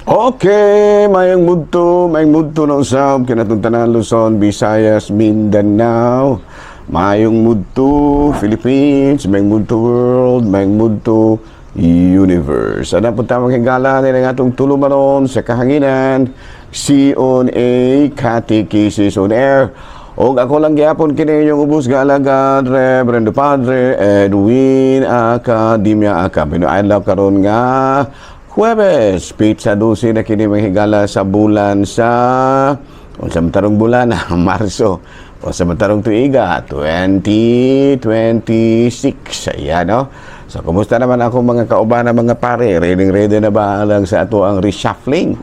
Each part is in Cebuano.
Okay, mayong mudto na usab kanatong tanan, Luzon, Visayas, Mindanao. Mayong mudto Philippines, mayong mudto world, mayong mudto universe. Ana po tamang higala nila nga atong tulumanon sa kahanginan, C on A Catechesis on Air. Og ako lang gyapon kini inyong ubos nga alagad, Reverendo Padre Edwin Academia Aka. Adlaw karon nga Huwebes, petsa 12 na kini, mga higala, sa bulan sa unsa man tarong bulan, Marso, o sa man tarong tuiga, 2026. Ayan, no? So, kumusta naman ako mga kauban, mga pare? Ready ready na ba lang sa ato ang reshuffling?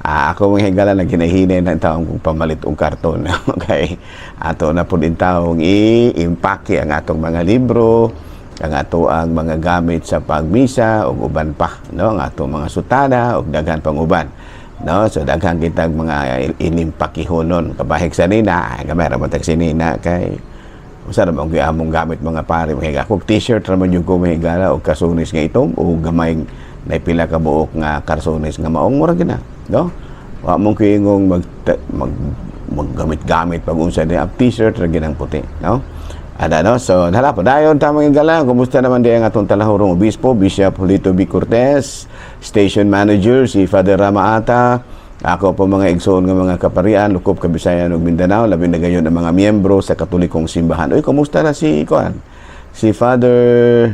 Ako, mga higala, naghinahinay ng taong kung pamalit og karton. Okay. Ato na po din taong i-impake ang atong mga libro, ang ato ang mga gamit sa pagmisa ug uban pa, no, ang atong mga sutana ug daghan pang uban, no. So daghan kitag mga inimpakihonon kabahig sa nina. Ay, gamay ra man tag sinina kay usa ra man gyud among gamit, mga pare, mga higala. T-shirt ra man yung ko, mga higala, og karsones nga itom o gamay na pila ka buok nga karsones nga maong. Mura gina, no. Wa mong kiingong mag mag maggamit-gamit pag unsa ni t-shirt ra ginang puti, no. Ada, no? So, hala po. Dayon tamang higala. Kumusta naman di ang atong talahurong obispo, Bishop Julito B. Cortez, station manager, si Father Ramaata, ako po mga igsoon nga mga kaparian, lukop Kabisayan ug Mindanao, labi na gayon ang mga miyembro sa Katolikong Simbahan. Uy, kumusta na si kuan? Si Father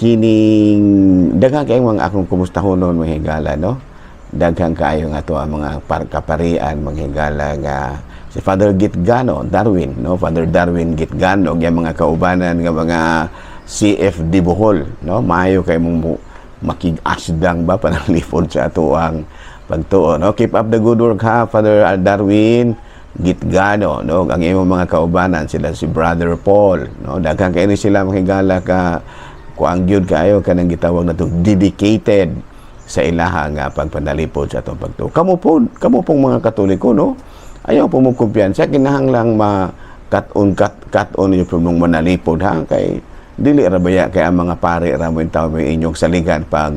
kining daghang kayong mga akong kumustahonon, mga higala, no? Daghang kaayo nga to ang mga kaparian, mga higala, nga si Father Gitgano, Darwin, no? Father Darwin Gitgano, ug mga kaubanan nga mga CFD Bohol, no? Maayo kay mong makig-asdang ba pananglipod sa ato ang pagtuo, no? Keep up the good work ha, Father Darwin Gitgano, no? Ang imong mga kaubanan sila si Brother Paul, no? Daghan kay ni sila, mga higala, ka kuang gyud kaayo kanang gitawag nato dedicated sa ilaha nga pagpanalipod sa atong pagtuo. Kamo po, kamo pong mga Katoliko, no? Ayaw po mo kumpiyansa, kinahanglang ma cut on cut cut on yung mong manalipod ha, kay dili ra baya kay ang mga pare ra mo tawo may inyong saligan pag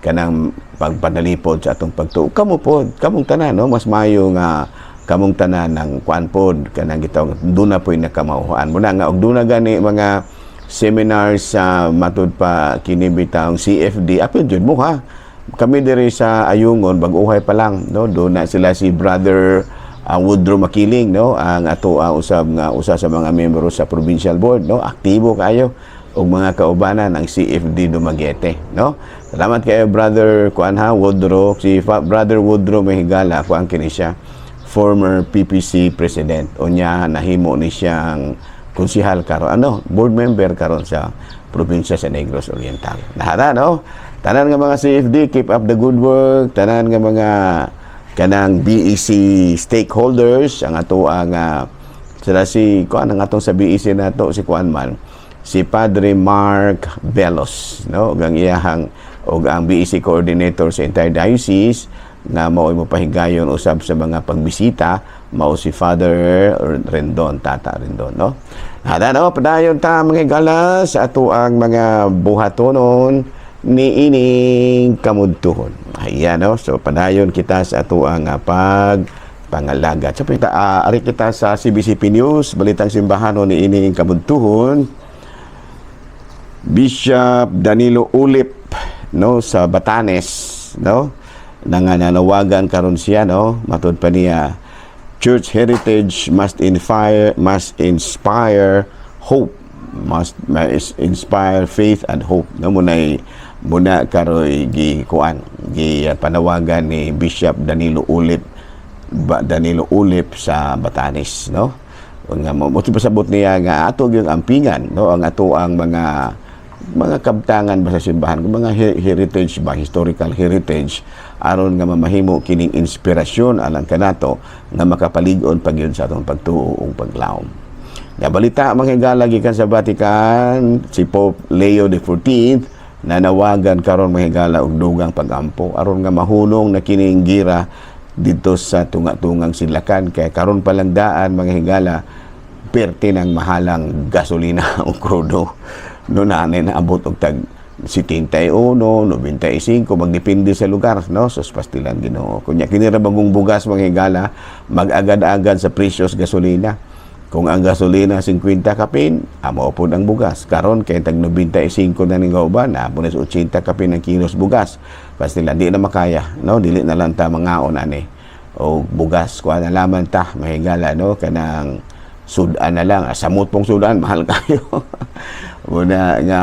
kanang pagpanalipod sa atong pagtuo. Kamo po, kamong tanan, no? Mas mayo nga kamong tanan ng kuan pod kanang gitawag duna po'y nakamauhan mo na nga og duna gani mga seminars sa matud pa kini bitawng CFD, apil jud mo ha. Kami diri sa Ayungon, bag-uhay pa lang, no, do na sila si Brother Woodrow Makiling, no, ang ato ang usab nga usa sa mga membro sa provincial board, no, aktibo kayo og mga kaubanan ang CFD Dumaguete, no. Salamat kayo, Brother kuan ha, Woodrow. Si Brother Woodrow Mahigala, kuan kini siya, former PPC president. Unya nahimo ni siyang konsihal karon, ano, board member karon sa probinsya sa Negros Oriental. Nahara, no. Tanan nga mga CFD, keep up the good work. Tanan nga mga kanang BEC stakeholders, ang ato ang sila si kuan, ang atong sa BEC nato, si kuan man, si Padre Mark Velos, no, ug ang iyahang ug ang BEC coordinator sa entire diocese nga mao'y mopahigayon usab sa mga pagbisita, mao si Father Rendon, Tata Rendon, no. Hada, no, padayon ta, mga higala, sa ato ang mga buhatonon ni ining kamudtuhon. Ayan, no. So padayon kita sa ato ang pag pangalaga. So kita ari kita sa CBCP News, Balitang Simbahan ni ining kamudtuhon. Bishop Danilo Ulip, no, sa Batanes, no, nangananawagan karon siya, no. Matud pa niya, church heritage must inspire hope, must inspire faith and hope, no. Munay muna karoy gi kuan gi panawagan ni Bishop Danilo Ulip ba, Danilo Ulip sa Batanes, no. Nga mo mo pasabot niya nga ato gyud ampingan, no, ang ato ang mga kabtangan ba sa simbahan, kung mga heritage ba, historical heritage, aron nga mamahimo kining inspirasyon alang kanato nga makapalig-on pa gyud sa atong pagtuo ug paglawom. Nabalita, mga higala, gikan sa Vatican, si Pope Leo XIV nanawagan karon, mga higala, og dugang pagampo aron nga mahunong na kining gira didto sa tunga-tungang sidlakan, kay karon pa lang daan, mga higala, perti ng mahalang gasolina o krudo, no, na naabot og tag 71, 95, magdepende sa lugar, no? Sus, pastilan, Ginoo. Kunya kini ra bagong bugas, mga higala, mag-agad-agad sa presyos gasolina. Kung ang gasolina 50 kapin, amo pod ang bugas. Karon kay tag 95 na ning uban, amo na sa 80 kapin ang kilos bugas. Pastilan, di na makaya, no? Dili na lang ta mangaon ani o bugas, kuha na lamang ta, mahigala, no? Kanang sudan na lang. Ah, samot pong sudan, mahal kayo. Muna nga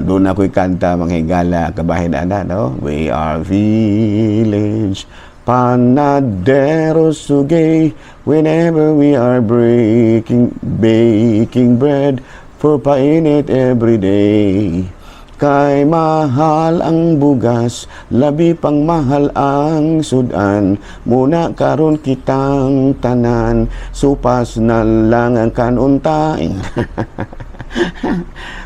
doon ako'y kanta, mga higala, kabahin ana, no? "We are village panaderos sugay whenever we are breaking baking bread for painit every day. Kay mahal ang bugas, labi pang mahal ang sudan. Muna karon kitang tanan, supas na lang ang kanuntain."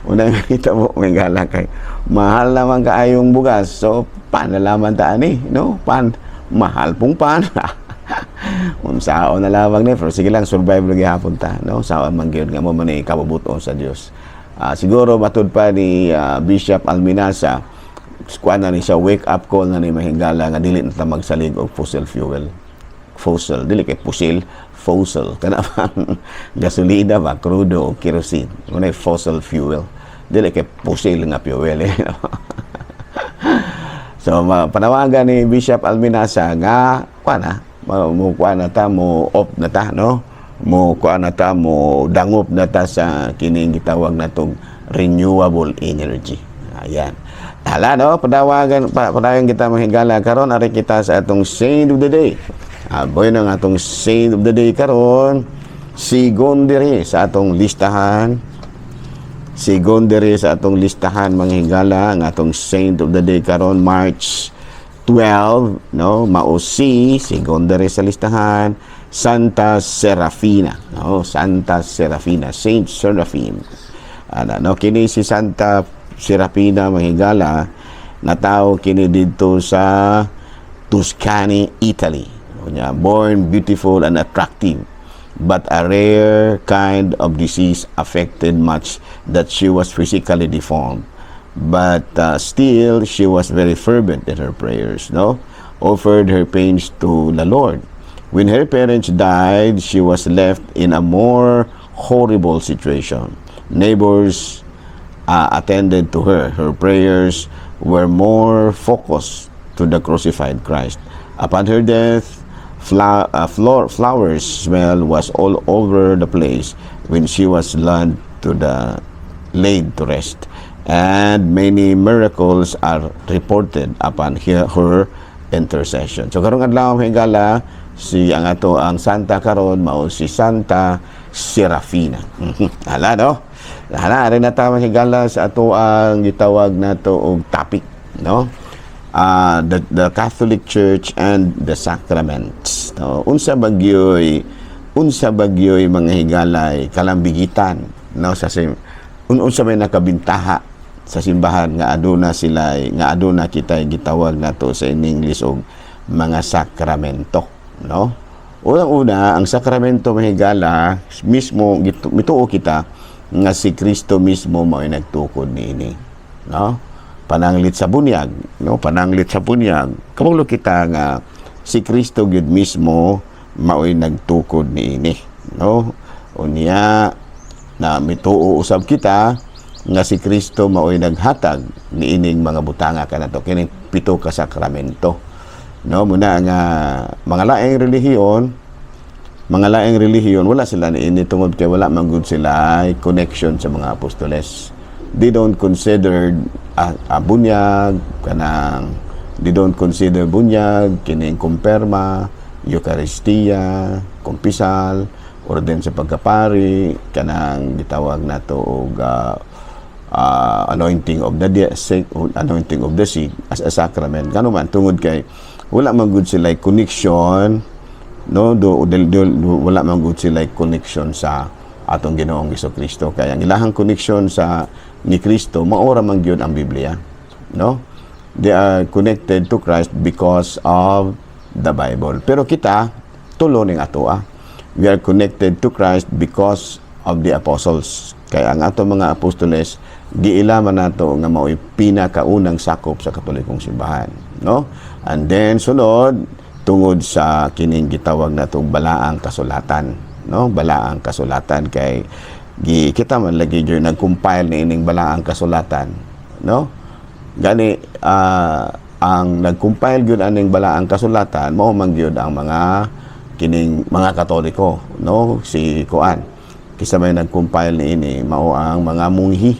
Una kita mo may gala kay mahal naman kaayong bugas. So pan na lamang ta ani, no? Pan mahal pong pan. Unsaon na lamang ni, pero sige lang, survive lagi hapon ta, no? Saon man gyud nga mo man ni kabubuton sa Dios. Siguro matud pa ni Bishop Alminaza, kuan na ni siya, wake up call na ni, mahigala, nga dili na ta magsalig og fossil fuel. Fossil, dili kay pusil, fossil kana bang gasolina ba, krudo o kerosene, mao fossil fuel, dili kay pusil nga fuel eh. So panawagan ni Bishop Alminaza nga kuan na mo, kuan na ta, mo off na ta, no? Mo kuan na ta, mo dangop na ta sa kining gitawag natong renewable energy. Ayan. Hala, no, padawagan pa, padayon kita, mahigala. Karon ari kita sa atong saint of the day. Aboy ng atong saint of the day karon, sigon diri sa atong listahan. Sigon diri sa atong listahan, mga higala, ang atong saint of the day karon, March 12, no? Mao si, sigon diri sa listahan, Santa Serafina, no? Santa Serafina, Saint Seraphim. Ana, no? Kini si Santa Serafina, mga higala, natawo kini didto sa Tuscany, Italy. Unya, born beautiful and attractive, but a rare kind of disease affected much that she was physically deformed. But still, she was very fervent in her prayers, no? Offered her pains to the Lord. When her parents died, she was left in a more horrible situation. Neighbors attended to her. Her prayers were more focused to the crucified Christ. Upon her death, flowers smell was all over the place when she was laid to rest. And many miracles are reported upon her intercession. So karong adlaw, higala, si ang ato ang santa karon mao si Santa Serafina. Hala, no? Hala rin na ta, higala, sa ato ang gitawag nato og topic, no? The Catholic Church and the sacraments. No? Unsa bagyoy, mga higalay, kalambigitan, no, sa sim un unsa may nakabintaha sa simbahan nga aduna sila, nga aduna kita gitawag nato sa in English og mga sakramento, no? Unang-una, ang sakramento, mahigala, mismo mituo kita nga si Kristo mismo mao'y nagtukod niini, no? Pananglit sa bunyag, no? Pananglit sa bunyag, kabalo kita nga si Kristo gyud mismo mao'y nagtukod niini, no? Unya na mituo usab kita nga si Kristo mao'y naghatag niining mga butanga kanato, kining pito ka sakramento, no? Muna nga mga laing relihiyon, wala sila niini tungod kay wala man gud sila connection sa mga apostoles. They don't consider bunyag, kanang they don't consider bunyag, kining kumpirma, Eucharistia, kumpisal, orden sa pagkapari, kanang gitawag nato og anointing of the sick, anointing of the sick as a sacrament. Kano man tungod kay wala man gud sila connection, no? Do, wala man gud sila connection sa atong Ginoong Kristo, kaya ang ilahang connection sa ni Kristo maora man gyud ang Biblia, no? They are connected to Christ because of the Bible, pero kita tulo ning atoa, we are connected to Christ because of the apostles, kaya ang ato mga apostoles Giila man nato nga mao'y pinakaunang sakop sa Katolikong simbahan, no? And then sunod, tungod sa kining gitawag natong balaang kasulatan, no? Balaang kasulatan kay gi kita man lagi gyud nag-compile ni ining balaang kasulatan, no? Gani ang nag-compile gyud aning balaang kasulatan mao man gyud ang mga kining mga Katoliko, no? Si kuan, kisa may nag-compile ni ini, mao ang mga munghi,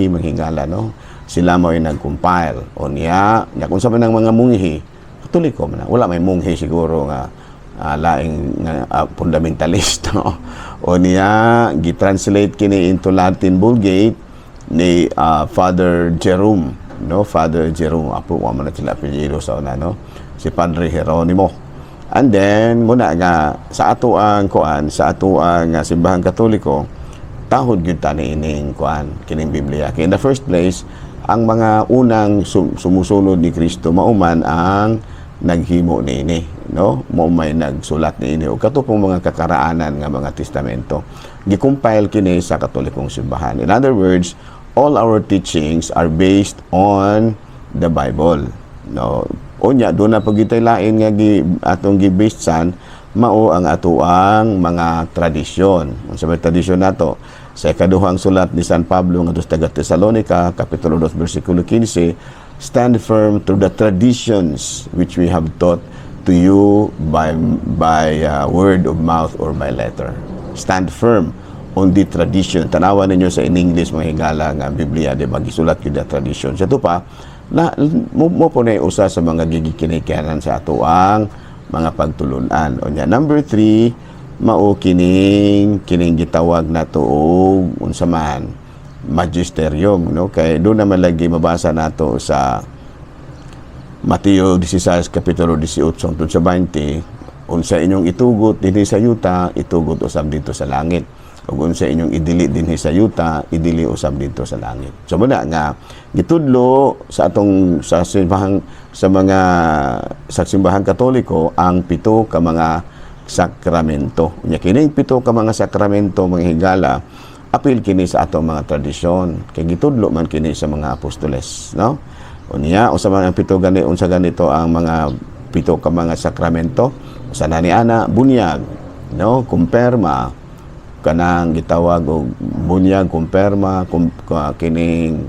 manghigala, no? Sila mao yung nag-compile. O niya nya kung sa man ang mga munghi, Katoliko man na. Wala may munghi siguro nga laing nga fundamentalist, no? O niya gi-translate kini into Latin Vulgate ni Father Jerome, no? Father Jerome, apo wa man na sila apelyido sa una, no? Si Padre Geronimo. And then muna nga sa ato ang kuan, sa ato ang simbahang Katoliko, tahod gyud ta niining kuan, kining Biblia, kay in the first place ang mga unang sumusunod ni Kristo mao man ang naghimo niini, no? Mao may nagsulat niini ug kato pong mga kakaraanan nga mga testamento, gi-compile kini sa Katolikong simbahan. In other words, all our teachings are based on the Bible, no? Unya duna pa gyud lain nga gi atong gi-based san, mao ang atoang mga tradisyon. Unsa may tradisyon nato? Sa ikaduhang sulat ni San Pablo ngadto sa taga Tesalonica, kapitulo 2, bersikulo 15, "Stand firm through the traditions which we have taught to you by word of mouth or by letter." Stand firm on the tradition. Tanawa ninyo sa in English, mga higala, nga Biblia, di ba? Gisulat gyud the tradition. Sa ito pa, na mo po na usa sa mga gigikinikanan sa atoang mga pagtulunan. O nya, number 3, mao kining gitawag nato og unsa man, magisterium, no? Kay duna man lagi mabasa nato sa Mateo 16 kapitulo 18 hangtod sa 20, "Unsa inyong itugot dinhi sa yuta, itugot usab didto sa langit, ug unsa inyong idili dinhi sa yuta, idili usab didto sa langit." So muna nga gitudlo sa atong sa simbahan, sa mga sa simbahang Katoliko, ang pito ka mga sakramento. Unya kining pito ka mga sakramento, mga higala, apil kini sa atong mga tradisyon kay gitudlo man kini sa mga apostoles, no? Unya usa man ang pito gani, unsa ganito ang mga pito ka mga sakramento? Usa na ni ana, bunyag, no? Kumpirma, kanang gitawag og bunyag, kumpirma, kining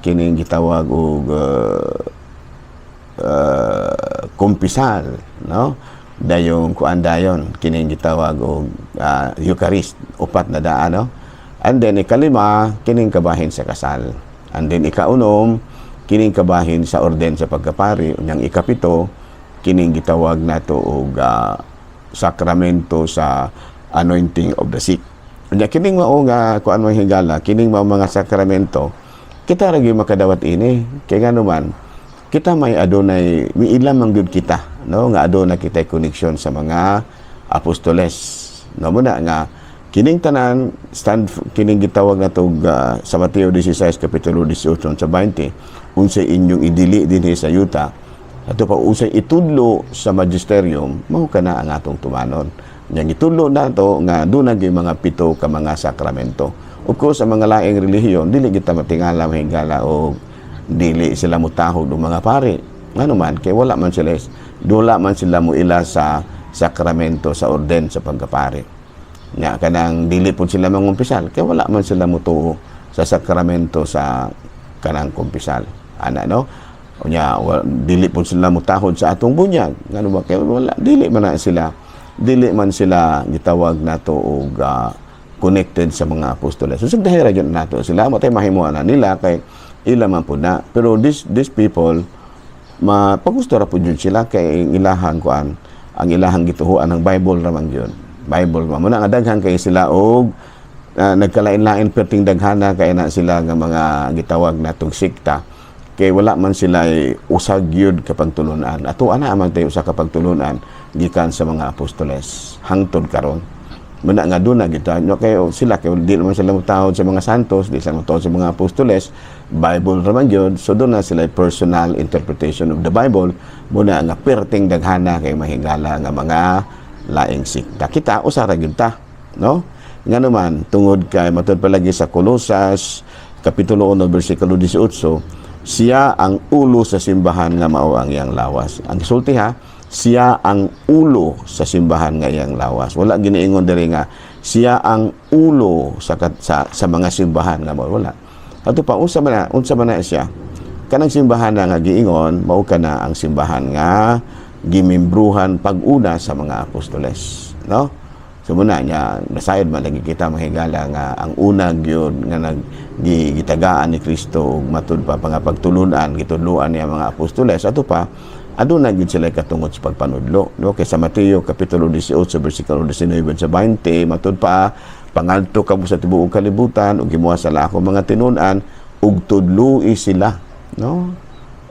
kining gitawag og kumpisal, no? Dayong kuan, dayon kining gitawag og Eucharist. Upat na daan, no? And then ikalima, kining kabahin sa kasal. And then ikaunom, kining kabahin sa orden sa pagkapari. Unyang ikapito, kining gitawag nato og sakramento sa anointing of the sick. Unya kining mao nga kuan, mga higala, kining mao mga sakramento, kita ra gyud makadawat ini kay ngano man kita may adunay miila man gyud kita, no, nga aduna kita connection sa mga apostoles, no? Muna nga kining tanan stand, kining gitawag nato sa Mateo 16 kapitulo 18 sa 20, unsay inyong idili dinhi sa yuta, ato pa unsay itudlo sa magisterium, mao kana ang atong tumanon. Nya gitudlo nato nga duna gyud mga pito ka mga sakramento. Of course, sa mga laing relihiyon, dili kita matingala, mahigala, o dili sila mutahog ng mga pari. Ngano man, kay wala man sila muila sa sakramento sa orden sa pagkapari. Nya kanang dili pud sila mangumpisal kay wala man sila mutuo sa sakramento sa kanang kumpisal. Ana, no? Unya dili pud sila mutahod sa atong bunyag. Ngano ba? Kay wala dili man sila gitawag nato og connected sa mga apostoles. So sagdahira gyud nato sila, matay mahimuan na nila kay ila man pud na. Pero these people, ma pagusto ra pud yun sila kay ang ilahang kuan, ang ilahang gituhuan ng Bible ra man gyud. Bible man. Muna nga daghan kay sila og nagkalain-lain, perting daghana kay na sila nga mga gitawag natong sekta kay wala man sila usag gyud kapag tulunan. Ato ana man tayo usa kapag tulunan gikan sa mga apostoles hangtod karon. Muna nga duna kita no, kay sila kay di naman sila motahod sa mga santos, di sila motahod sa mga apostoles, Bible ra man gyud. So duna sila personal interpretation of the Bible. Muna nga perting daghana kay mahigala nga mga laing sikta. Kita usa ra gyud ta, no? Nga naman, tungod kay matud palagi sa Kolosas kapitulo 1 bersikulo 18, siya ang ulo sa simbahan nga mao ang iyang lawas. Ang sulti ha, siya ang ulo sa simbahan nga iyang lawas. Wala giniingon diri nga siya ang ulo sa mga simbahan nga mao, wala. Ato pa, unsa man na siya? Kanang simbahan na nga giingon, mao kana ang simbahan nga gimimbruhan pag-una sa mga apostoles, no? So muna niya, nasayod man lagi kita, mga higala, nga ang una gyud nga nag gitagaan ni Kristo ug matud pa nga pagtulunan, gitudloan niya mga apostoles. Ato pa, aduna gyud sila katungod sa pagpanudlo, no? Kay sa Mateo kapitulo 18 bersikulo 19 sa 20, matud pa, "Pangadto kamo sa tibuok kalibutan ug himoa sila ako mga tinun-an ug tudloi sila," no?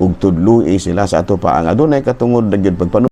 Ug tudloi sila. Sa ato pa, ang adunay katungod na gyud pagpanudlo.